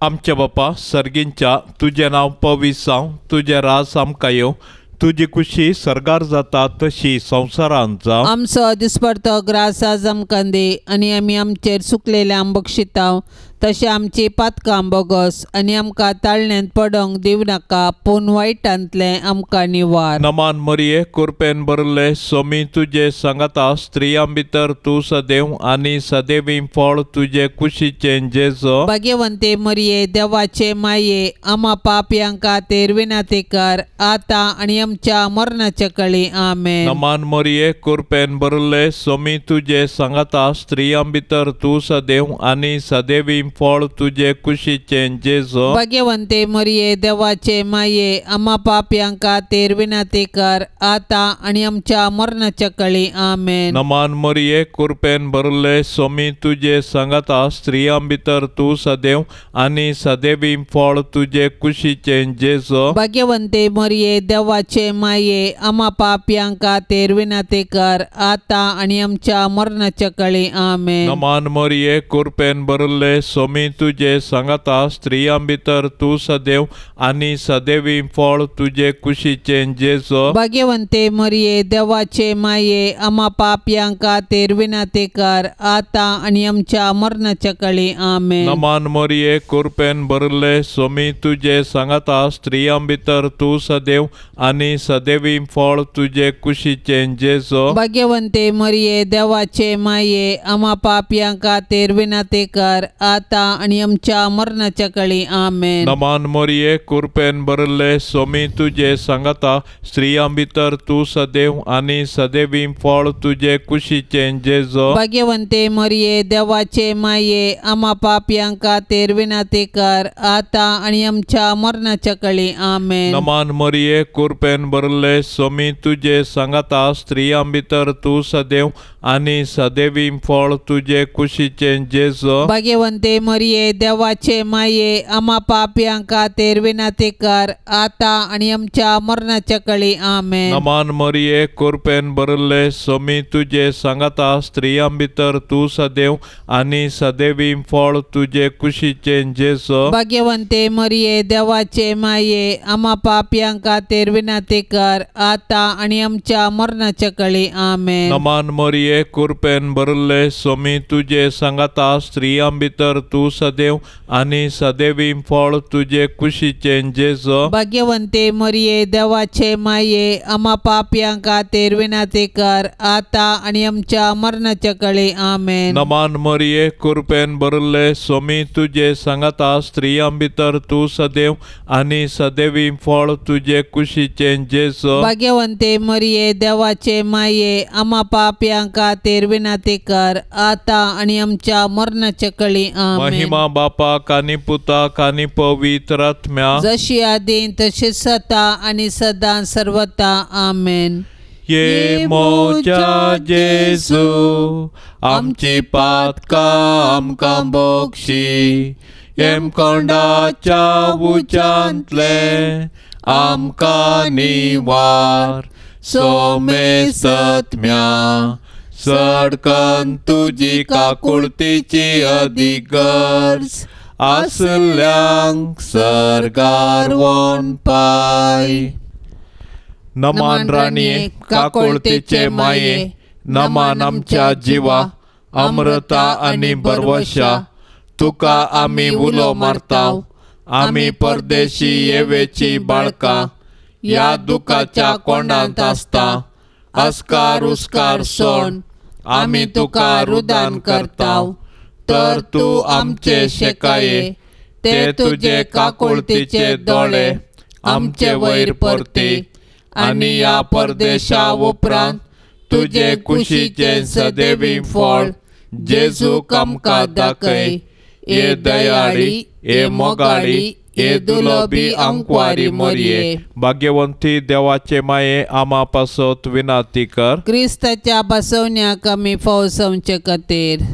Speaker 1: आमच्या बापा सर्गींच्या तुजें नांव पवित्र जावं, तुजें राज आमकां येवं, तुजी खुशी सर्गार जाता तशी संवसारांत जावं.
Speaker 2: आमचो दिसपडतो ग्रास आज आमकां दी आनी आमी आमचेर सुकलेल्या बक्षिताव तशें आमची पातकां बोगस आनी आमकां ताळण्यांत पडोंक दिवं नाका पूण वायटांतलें आमकां निवार.
Speaker 1: नमान मरिये कुरपेन भरले सोमी तुजे सांगाता, स्त्रियां भितर तूं सदैव आनी सदैवी फळ तुजे कुशीचें जेजो.
Speaker 2: भाग्यवंते मरिये देवाचे माये आमा पापयां खातीर विनंती कर आतां आनी आमच्या मरणाच्या कळी. आमेन.
Speaker 1: नमान मरिये कुरपेन भरले सोमी तुजे सांगाता, स्त्रियां भितर तूं सदैव आनी सदैवी फळ तुजे कुशीचें जेजू.
Speaker 2: भाग्यवंते मरिये देवाचे माये आमा पापयां खातीर विनंती कर आतां आनी आमच्या मरणाच्या कळी. आमेन.
Speaker 1: नमान मरिये कृपेन भरले स्वामी तुजे सांगाता स्त्रियां भितर तूं सदैव आनी सदैवी फळ तुजे कुशीचें जेजू.
Speaker 2: भाग्यवंते मरिये देवाचे माये आमा पापयां खातीर विनंती कर आतां आनी आमच्या मरणाच्या कळी. आमेन.
Speaker 1: नमान मरिये कृपेन भरले स्वामी तुजे सांगाता स्त्रियां भितर तूं सदैव आनी सदैवी फळ तुजे कुशीचें जेजू.
Speaker 2: भाग्यवंते मरिये देवाचे माये आमा पापयां खातीर विनंती कर आतां आनी आमच्या मरणाच्या कळी. आमेन.
Speaker 1: नमान मरिये कृपेन भरले स्वामी तुजे सांगाता स्त्रियां भितर तूं सदैव आनी सदैवी फळ तुजे कुशीचें जेजू.
Speaker 2: भाग्यवंते मरिये देवाचे माये आमा पापयां खातीर विनंती कर आतां आनी आमच्या मरणाच्या कळी. आमेन.
Speaker 1: नमान मरिये कृपेन भरले स्वामी तुजे सांगाता स्त्रियां भितर तूं सदैव आनी सदैवी फळ तुजे कुशीचें जेजू.
Speaker 2: भाग्यवंते मरिये देवाचे माये आमा पापयां खातीर विनंती कर आतां आनी आमच्या मरणाच्या कळी. आमेन.
Speaker 1: नमान मरिये कृपेन भरले स्वामी तुजे सांगाता स्त्रियां भितर तूं सदैव आनी सदैवी फळ तुजे कुशीचें जेजू.
Speaker 2: भाग्यवंते मरिये देवाचे माये आमा पापयां खातीर विनंती कर आतां आनी आमच्या मरणाच्या कळी. आमेन.
Speaker 1: नमान मरिये कृपेन भरले स्वामी तुजे सांगाता स्त्रियां भितर तूं सदैव आनी सदैवी फळ तुजे कुशीचें जेजू.
Speaker 2: भाग्यवंते मरिये देवाचे माये आमा पापयां खातीर विनंती कर आतां आनी आमच्या मरणाच्या कळी. आमेन.
Speaker 1: नमान मरिये कृपेन भरले स्वामी तुजे सांगाता स्त्रियां भितर तूं सदैव आनी सदैवी फळ तुजे कुशीचें जेजू.
Speaker 2: भाग्यवंते मरिये देवाचे माये आमा पापयां खातीर विनंती कर आतां आनी आमच्या मरणाच्या कळी. आमेन.
Speaker 1: नमान मरिये कृपेन भरले स्वामी तुजे सांगाता स्त्रियां भितर तूं सदैव आनी सदैवी फळ तुजे कुशीचें जेजू.
Speaker 2: भाग्यवंते मरिये देवाचे माये आमा पापयां खातीर विनंती कर आतां आनी आमच्या मरणाच्या कळी. आमेन.
Speaker 1: महिमा बापाक आनी पुताक आनी पवित्र आत्म्याक,
Speaker 2: जशी आदीं तशीच आतां आनी सदां सर्वता. आमेन.
Speaker 1: ये मोजा जेजू आमची पातकां आमकां बक्षी हेमकोंडाच्या उज्यांतले आमकां निवार सोमेसत्म्या सडकन तुजी काकुळतीची अदीक गरज आसल्यांक सर्गार वोन पाय. नमान राणये काकुळतीचे माये नमान आमच्या जिवा अमृता आनी बरवशा तुका आमी उलो मारता आमी परदेशी येवेची बाळकां ह्या दुखाच्या कोंडांत आसता अस्कार उस्कार सोड आमी तुका रुदान करता तर तूं आमचे शेकाये ते तुजे काकुळतीचे दोळे आमचे वयर परती आनी ह्या परदेशा उपरांत तुजे कुशीचें सदैवी फळ जेजूक आमकां दाखय. हे दयाळी हे मोगाळी हे दुलोबी अंकवारी मरिये भाग्यवंती देवाचे माये आमा पासत विनंती कर.
Speaker 2: क्रिस्ताच्या बसवण्याक आमी फौसवचे खातीर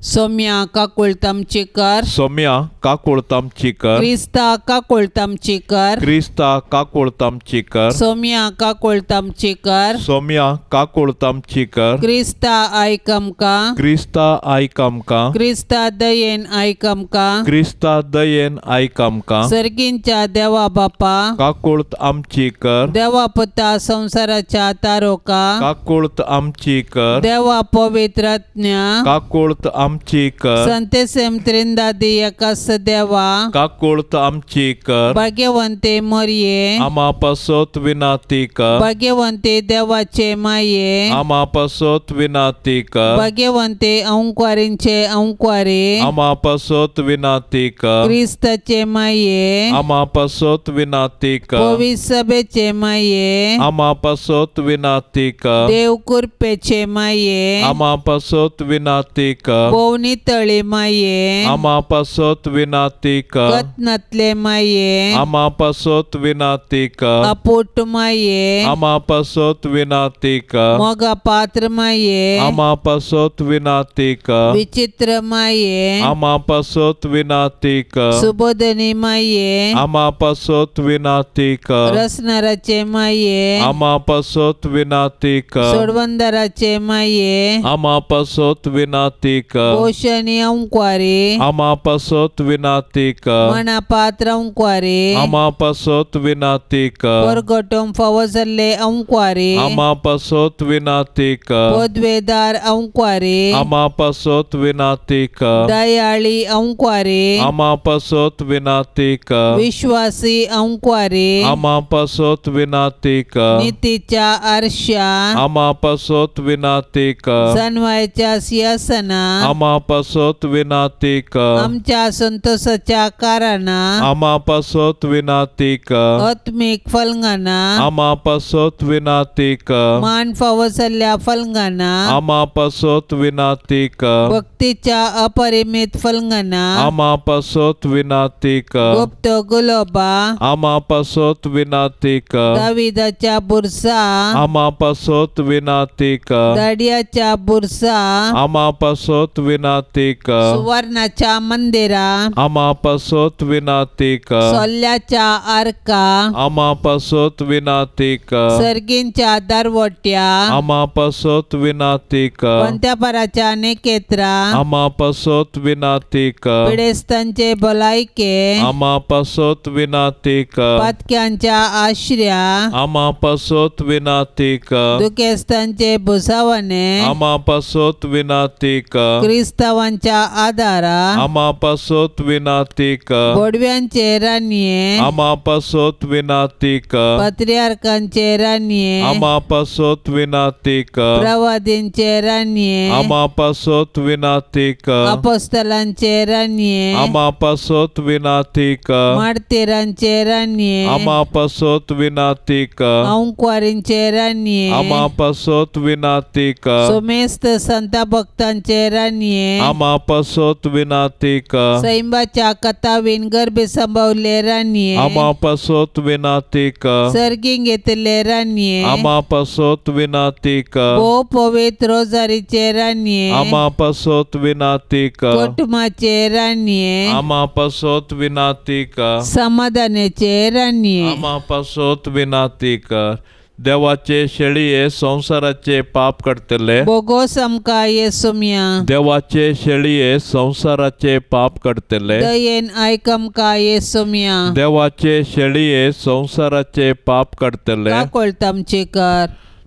Speaker 2: सोम्या काकुळतामची कर.
Speaker 1: सोम्या काकुळतामची कर.
Speaker 2: क्रिस्ता काकुळतामची कर.
Speaker 1: क्रिस्ता काकुळतामची कर.
Speaker 2: सोम्या काकुळतामची कर.
Speaker 1: सोम्या काकुळतामची कर.
Speaker 2: क्रिस्ता आयक आमकां.
Speaker 1: क्रिस्ता आयक आमकां.
Speaker 2: क्रिस्ता दयेन आयक आमकां.
Speaker 1: क्रिस्ता दयेन आयक आमकां.
Speaker 2: सर्गींच्या देवा बापा
Speaker 1: काकुळत आमची कर.
Speaker 2: देवा पुता संवसाराच्या तारोका
Speaker 1: काकुळत आमची कर.
Speaker 2: देवा पवित्रात्म्या
Speaker 1: काकुळत आमची कर.
Speaker 2: संतेसेम त्रिंदादी एकास देवा
Speaker 1: काकुळत आमची कर.
Speaker 2: भाग्यवंते मरिये
Speaker 1: आमा पासत विनंती कर.
Speaker 2: भाग्यवंते देवाचे माये
Speaker 1: आमा पासत विनंती कर.
Speaker 2: भाग्यवंते अंकवारींचे अंकवारी
Speaker 1: आमा पासत विनंती कर.
Speaker 2: क्रिस्ताचे माये
Speaker 1: आमा पासत विनंती कर.
Speaker 2: पवित्र सभेचे माये
Speaker 1: आमा पासत विनंती कर.
Speaker 2: देव कृपेचे माये
Speaker 1: आमा पासत विनंती कर.
Speaker 2: भोवनी तळी माये
Speaker 1: आमा पासत विनाती कर
Speaker 2: कत्नातले माये
Speaker 1: आमा पासत विनाती कर
Speaker 2: अपोट माये
Speaker 1: आमा पासत विनाती कर
Speaker 2: मोगा पात्र माये
Speaker 1: आमा पासत विनाती कर
Speaker 2: विचित्र माये
Speaker 1: आमा पासत विनाती कर
Speaker 2: सुबोधनी माये
Speaker 1: आमा पासत विनाती कर
Speaker 2: रसनाराचे माये
Speaker 1: आमा पासत विनाती कर
Speaker 2: सोडवंदराचे माये
Speaker 1: आमा पासत विनाती कर
Speaker 2: पोषणी अंक्वारी
Speaker 1: आमा पासत विनाती कर
Speaker 2: मना पात्र अंक्वारी
Speaker 1: आमा पासत विनाती कर
Speaker 2: परगटोम फावो जाल्ले अंक्वारी
Speaker 1: आमा पासत विनाती कर
Speaker 2: पदवेदार अंक्वारी
Speaker 1: आमा पासत विनाती कर
Speaker 2: दयाळी अंक्वारी
Speaker 1: आमा पासत विनाती कर
Speaker 2: विश्वासी अंक्वारी
Speaker 1: आमा पासत विनाती कर
Speaker 2: नीतीच्या आरशा
Speaker 1: आमा पासत विनाती कर
Speaker 2: सनवायच्या सिंहासना
Speaker 1: आमा पासत विनाती कर
Speaker 2: आमच्या संतोषाच्या कारणां
Speaker 1: आमा पासत विनाती कर
Speaker 2: आत्मीक फलंगाना
Speaker 1: आमा पासत विनाती कर
Speaker 2: मान फावो जाल्ल्या फलंगाना
Speaker 1: आमा पासत विनाती कर
Speaker 2: भक्तीच्या अपरिमित फलंगाना
Speaker 1: आमा पासत विनाती कर
Speaker 2: गुप्त गुलोबा
Speaker 1: आमा पासत विनाती कर
Speaker 2: दाविदाच्या बुरसा
Speaker 1: आमा पासत विनाती कर
Speaker 2: दाडियाच्या बुरसा
Speaker 1: आमा पासत विनाती कर
Speaker 2: सुवर्णाच्या मंदिरा
Speaker 1: आमा पासत विनाती कर
Speaker 2: सोल्ल्याच्या आरका
Speaker 1: आमा पासत विनाती कर
Speaker 2: सर्गींच्या दरवट्या
Speaker 1: आमा पासत विनाती कर
Speaker 2: पंत्यापराच्या निकेत्रा
Speaker 1: आमा पासत विनाती कर
Speaker 2: पिडेस्तांचे भलायके
Speaker 1: आमा पासत विनाती कर
Speaker 2: पातक्यांच्या आश्र्या
Speaker 1: आमा पासत विनाती कर
Speaker 2: दुखेस्तांचे भुसावणे
Speaker 1: आमा पासत विनाती कर
Speaker 2: क्रिस्तावांच्या आदारा
Speaker 1: आमा पासत विनाती कर
Speaker 2: बोडव्यांचे रानये
Speaker 1: आमा पासत विनाती कर
Speaker 2: पत्रियार्कांचे रानये
Speaker 1: आमा पासत विनाती कर
Speaker 2: प्रवादींचे रानये
Speaker 1: आमा पासत विनाती कर
Speaker 2: अपोस्तलांचे रानये
Speaker 1: आमा पासत विनाती कर
Speaker 2: मार्तीरांचे रानये
Speaker 1: आमा पासत विनाती कर
Speaker 2: अंक्वारींचे रानये
Speaker 1: आमा पासत विनाती कर
Speaker 2: सोमेस्त संत भक्तांचे रानये
Speaker 1: आमा पासत विनाती कर
Speaker 2: सैंबाच्या कथावीन गर्भे संभवले रानये
Speaker 1: आमा पासत विनाती कर
Speaker 2: सर्गीं घेतले रानये
Speaker 1: आमा पासत विनाती कर
Speaker 2: भोव पवित्र रोजारीचे रानये
Speaker 1: आमा पासत विनाती कर
Speaker 2: कुटुंबाचे रानये
Speaker 1: आमा पासत विनाती कर
Speaker 2: समाधानाचे रानये
Speaker 1: आमा पासत विनाती कर देवाचे शेळये संवसाराचे पाप काडटले
Speaker 2: बोगोस आमकां येसुम्या
Speaker 1: देवाचे शेळये संवसाराचे पाप काडटले
Speaker 2: दयेन आयक आमकां येसुम्या
Speaker 1: देवाचे शेळये संवसाराचे पाप काडटले
Speaker 2: काकोळत आमची कर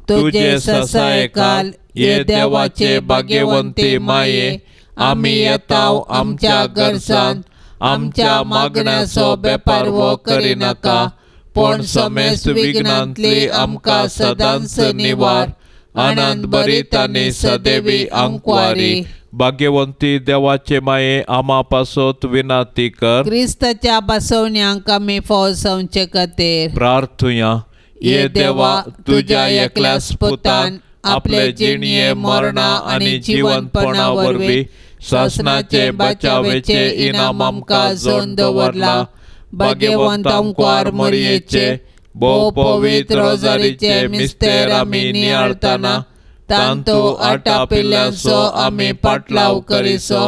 Speaker 2: तुझे ससायकाल ये देवाचे भाग्यवंती माये आमी येताव आमच्या गरजान आमच्या मागण्याचो बेपारवो करिनाका
Speaker 1: पण समेस्त विघ्नांतली आमकां सदांच निवार आनंद भरीत आनी सदैवी आंकवारी भाग्यवंती देवाचे माये आमा पासत विनाती कर
Speaker 2: क्रिस्ताच्या बसवण्यांक आमी फौजवचे खातीर
Speaker 1: प्रार्थुया. ये देवा तुझ्या एकल्याच पुतान आपले जिणये मरणा आनी जिवंतपणा वरवीं सासणाचे बचावेचे इनाम आमकां जोन दवरला. भाग्यवंत आमकार मरयेचे भोव पवित्र रोजारीचे मिस्तेर आमी नियाळतना तांतू आटापिल्ल्यांचो आमी पाटलाव करिसो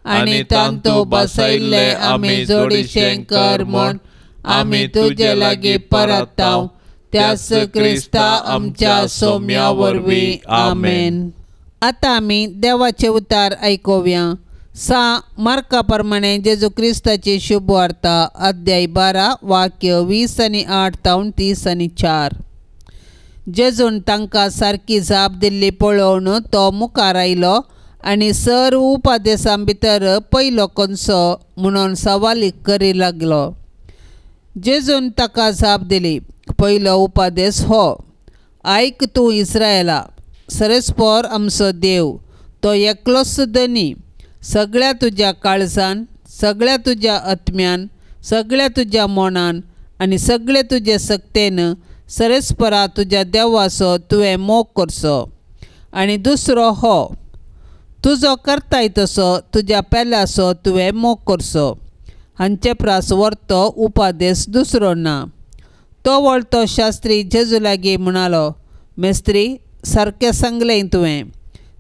Speaker 1: आनी तांतू बसयल्ले आमी जोडीशें कर म्हूण आमी तुजे लागीं परताव त्याच क्रिस्ता आमच्या सोम्या वरवीं. आमेन.
Speaker 2: आतां आमी देवाचे उतार आयकुया. सा मार्का प्रमाणे जेजू क्रिस्ताची शुभ वार्ता अध्याय 12 वाक्य 20 आनी 8 तावन 30 आनी 4. जेजून तांकां सारकी जाप दिल्ली पळोवन तो मुखार आयलो आनी सर्व उपादेसां भितर पयलो कोनसो म्हणून सवाली करी लागलो. जेजून ताका जाप दिली, पयलो उपादेस हो, आयक तूं इस्रायला, सरेस्पोर आमचो देव तो एकलोच धनी. सगळ्या तुज्या काळजान, सगळ्या तुज्या आत्म्यान, सगळ्या तुज्या मनान आनी सगळे तुजे सक्तेन सरेस्परा तुज्या देवाचो तुवें मोग करचो. आनी दुसरो हो, तुजो करताय तसो तुज्या पेल्याचो तुवें मोग करचो. हांचे प्रास व्हरतो उपादेस दुसरो ना. तो वळतो शास्त्री जेजू लागीं म्हणालो, मेस्त्री, सारकें सांगलें तुवें,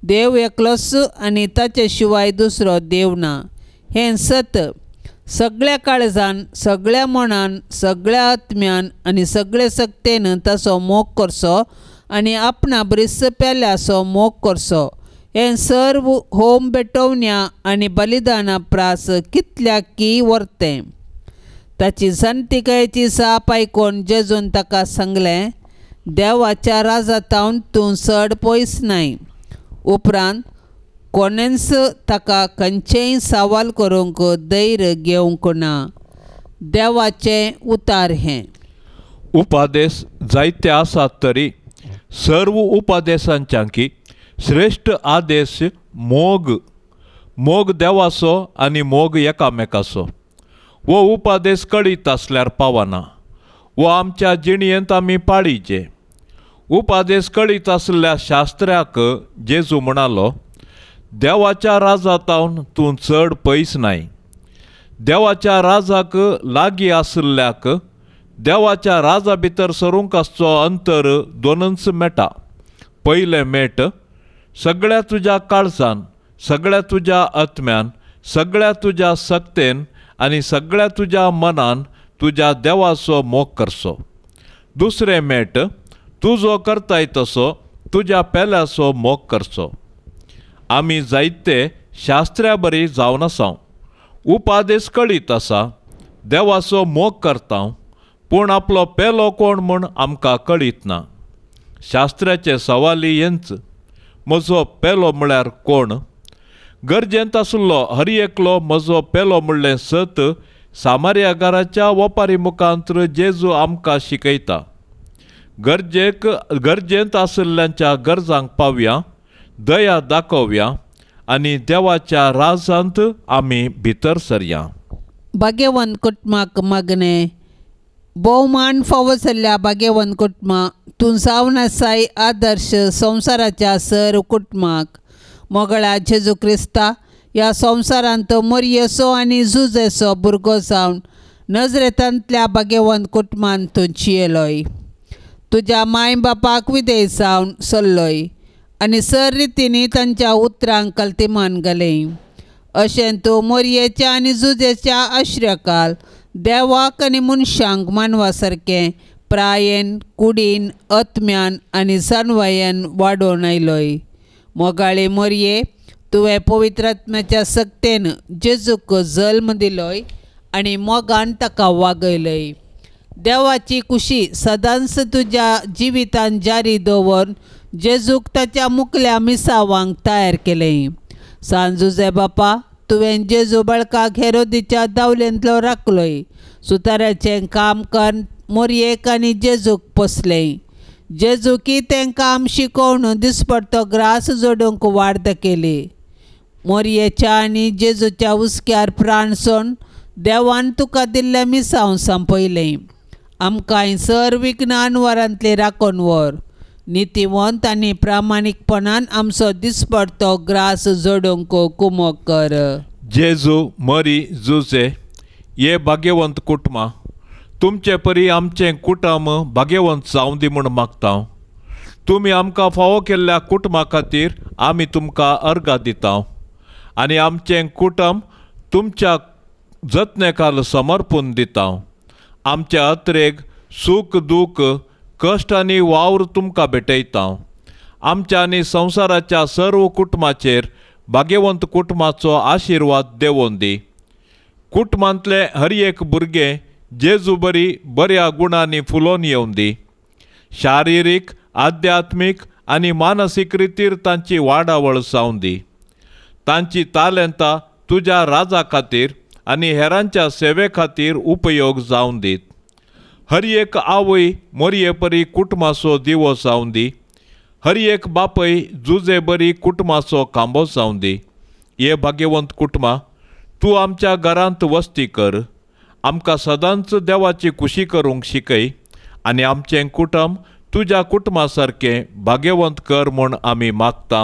Speaker 2: देव एकलोच आनी ताचे शिवाय दुसरो देव ना. हें सत. सगळ्या काळजान, सगळ्या मनान, सगळ्या आत्म्यान आनी सगळे सक्तेन ताचो मोग करचो आनी आपणा बरीच पेल्याचो मोग करचो. हें सर्व होम भेटोवण्या आनी बलिदाना प्रास कितल्या की व्हरतें. ताची जाणतिकायेची जाप आयकून जेजून ताका सांगलें, देवाच्या राजातावन तूं चड पयस नाय. उपरांत कोणेंच ताका खंयचेंय सवाल करूंक धैर्य घेवंक ना. देवाचें उतार हें.
Speaker 1: उपादेस जायते आसात तरी सर्व उपादेसांच्यांकी श्रेश्ठ आदेश मोग. मोग देवाचो आनी मोग एकामेकाचो. हो उपादेस कळीत आसल्यार पावना. वो आमच्या जिणयेंत आमी पाळीचे. उपादेस कळीत आसल्या शास्त्र्याक जेजू म्हणालो, देवाच्या राजातावन तूं चड पयस नाय. देवाच्या राजाक लागीं आशिल्ल्याक देवाच्या राजा भितर सरूंक आसचो अंतर दोनच मेटा. पयलें मेट, सगळ्या तुज्या काळजान, सगळ्या तुज्या आत्म्यान, सगळ्या तुज्या सक्तेन आनी सगळ्या तुज्या मनान तुज्या देवाचो मोग करचो. दुसरें मेट, तुजो करताय तसो तुज्या पेल्याचो मोग करचो. आमी जायते शास्त्र्या बरी जावन आसा, उपादेस कळीत आसा, देवाचो मोग करता, पूण आपलो पेलो कोण म्हूण आमकां कळीत ना. शास्त्र्याचे सवाली हेंच, म्हजो पेलो म्हळ्यार कोण? गरजेंत आशिल्लो हर एकलो म्हजो पेलो म्हणलें सत सामार्यागाराच्या वपारी मुखांत जेजू आमकां शिकयता. गरजेंत आशिल्ल्यांच्या गरजांक पावया, दया दाखोवया आनी देवाच्या राजांत आमी भितर सरया.
Speaker 2: भाग्यवंत कुटुंबाक मागणें. भोवमान फावो जाल्ल्या भाग्यवंत कुटुंबा, तूं जावन आसाय आदर्श संवसाराच्या सर्व कुटुंबाक. मोगळा जेजू क्रिस्ता, ह्या संवसारांत मोरयेचो आनी जुजेचो भुरगो जावन नजरेतांतल्या भाग्यवंत कुटुंबान तूं चियेलोय. तुज्या माय बापाक विधेय जावन चल्लोय आनी सर रितींनी तांच्या उतरांक कल्तिमान घालें. अशें तूं मोरयेच्या आनी जुजेच्या आश्र्यकाल देवाक आनी मनशांक मानवा सारकें प्रायेन, कुडीन, आत्म्यान आनी जानवायेन वाडोवन आयलोय. मोगाळे मोरये, तुवें पवित्र आत्म्याच्या सक्तेन जेजूक जल्म दिलोय आनी मोगान ताका वागयलय. देवाची कुशी सदांच तुज्या जिवितान जारी दवरून जेजूक ताच्या मुकल्या मिसावांक तयार केलें. सांजुजे बापा, तुवें जेजू बाळकाक हेरोदीच्या दावलेंतलो राखलोय. सुताराचें काम करून मोरयेक आनी जेजूक पोसलें. जेजूकी तें काम शिकोवन दिसपडतो ग्रास जोडूंक वाड केली. मोरयेच्या आनी जेजूच्या हुस्क्यार प्राण सोडून देवान तुका दिल्लें मिसांव संपयलें. आमकांय सर विघ्नान वरांतली राखून व्हर. नितीवंत आनी प्रामाणीकपणान आमचो दिसपडतो ग्रास जोडूंक कुमोक कर.
Speaker 1: जेजू, मरी, जुजे हे भाग्यवंत कुटुंबां, तुमचे परी आमचें कुटुंब भाग्यवंत जावं दी म्हूण मागता. तुमी आमकां फावो केल्ल्या कुटुंबा खातीर आमी तुमकां अर्गां दिता आनी आमचें कुटुंब तुमच्या जतनेखाल समर्पून दिता. आमच्या अत्रेग सूख दूख कश्ट आनी वावर तुमकां भेटयता. आमच्या आनी संवसाराच्या सर्व कुटुंबाचेर भाग्यवंत कुटुंबाचो आशिर्वाद देवोन दी. कुटुंबांतलें हर एक भुरगें जेजू बरी बऱ्या गुणांनी फुलोवन येवन दी. शारिरीक, आध्यात्मीक आनी मानसीक रितीर तांची वाडावळ जावन दी. तांची तालेंतां तुज्या राजा खातीर आनी हेरांच्या सेवे खातीर उपयोग जावन दीत. हर एक आवय मोरये परी कुटुंबाचो दिवो जावन दी. हर एक बापय जुजे बरी कुटुंबाचो खांबो जावन दी. हे भाग्यवंत कुटुंबा, तूं आमच्या घरांत वस्ती कर. आमकां सदांच देवाची खुशी करूंक शिकय आनी आमचें कुटुंब तुज्या कुटुंबा सारकें भाग्यवंत कर म्हूण आमी मागता.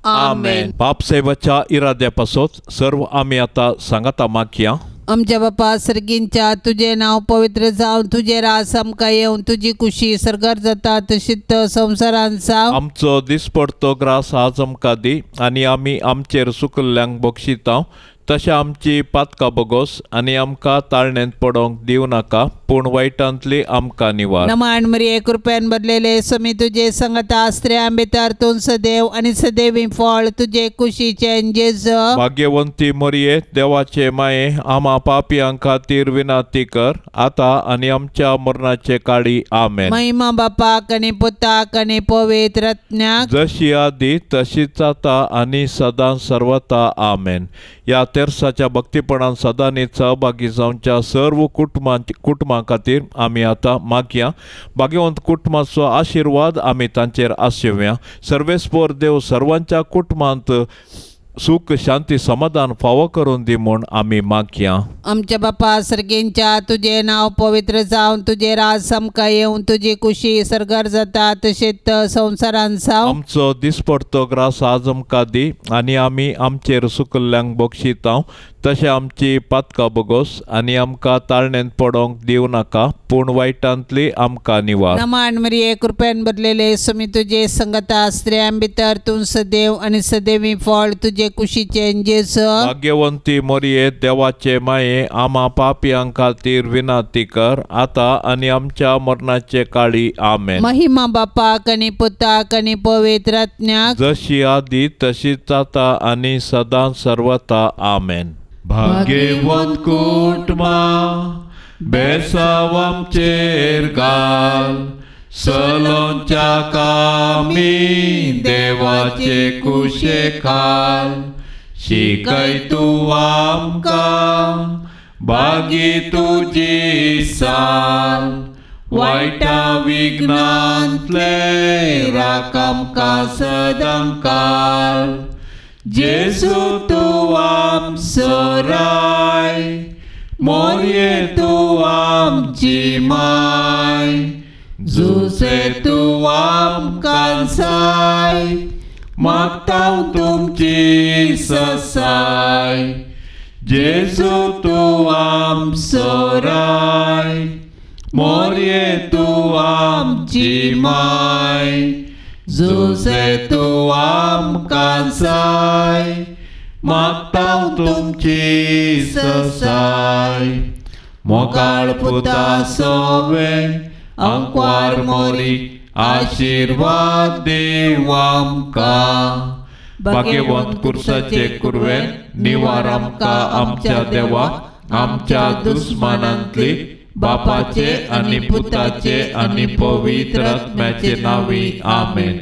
Speaker 2: आमेन.
Speaker 1: बाप साहेबाच्या इराद्या पासत सर्व आमी आतां सांगाता मागया.
Speaker 2: आमच्या बापा सर्गींच्या तुजें नांव पवित्र जावन तुजें राज आमकां येवन तुजी कुशी सर्गार जाता तशीच संवसारांत जावं.
Speaker 1: आमचो दिसपडतो ग्रास आज आमकां दी आनी आमी आमचेर सुकल्ल्यांक बक्षिता तशें आमची पातकां बोगोस आनी आमकां ताळणेंत पडोंक दिवं नाका पूण वायटांतली आमकां निवार.
Speaker 2: नमन मरिये कृपेन भरलेले स्वामी तुजे संगता स्त्रियां भितर तूं सदैव आनी सदैवी फळ तुजे कुशीचें जेजू.
Speaker 1: भाग्यवंती मरिये देवाचे माये आमा पापयां खातीर विनंती कर आतां आनी आमच्या मरणाचे काळी. आमेन.
Speaker 2: महिमा बापाक आनी पुताक आनी पवित्र आत्म्याक
Speaker 1: जशी आदी तशीच आतां आनी सदां सर्वता. आमेन. ह्या तेर्साच्या भक्तीपणान सदांनी सहभागी जावच्या सर्व कुटुंबां खातीर आमी आतां मागया. भाग्यवंत कुटुंबाचो आशिर्वाद आमी तांचेर आसोवया. सर्वेस्पोर देव सर्वांच्या कुटुंबांत सुख शांती समाधान फावो करून दी म्हूण आमी मागया.
Speaker 2: आमच्या बापा सर्गींच्या तुजें नांव पवित्र जावन तुजें राज आमकां येवन तुजी कुशी सर्गार जाता तशीच संवसारांत जावं.
Speaker 1: आमचो दिसपडतो ग्रास आज आमकां दी आनी आमी आमचेर सुकल्ल्यांक बक्षिता तशें आमची पातकां बोगोस आनी आमकां ताळणेंत पडोंक दिवं नाका पूण वायटांतली आमकां निवार.
Speaker 2: नमन मरिये कृपेन भरलेले स्वामी तुजे संगता स्त्रियां भितर तूं सदैव आनी सदैवी फळ तुजे कुशीचें जेजू.
Speaker 1: भाग्यवंती मरिये देवाचे माये आमा पापयां खातीर विनंती कर आतां आनी आमच्या मरणाचे काळी. आमेन.
Speaker 2: महिमा बापाक आनी पुताक आनी पवित्र आत्म्याक
Speaker 1: जशी आदी तशीच आतां आनी सदां सर्वता. आमेन. भाग्यवंत कुटुंबां बेसांव आमचेर घाल सलोंच्या कामी देवाचे कुशे खाल शिकय तूं आमकां बागी तुजी साल वायटा विघ्नांतले राख आमकां सदां काल. जेजू तूं आमचो राय मोरये तूं आमची माय जुसे तूं आमकां साय मागता तुमची ससाय. जेजू तूं आमचो राय मोरये तूं आमची माय जुसे तूं आमकां साय मागता तुमची ससाय. मोगाळ पुता सोवे अंकवार मोरी आशिर्वाद देव आमकां. भाग्यवंत कुर्साचे कुरवेन निवार आमकां आमच्या देवा आमच्या दुस्मानांतली बापाचे आनी पुताचे आनी पवित्र आत्म्याचे नांवी. आमेन.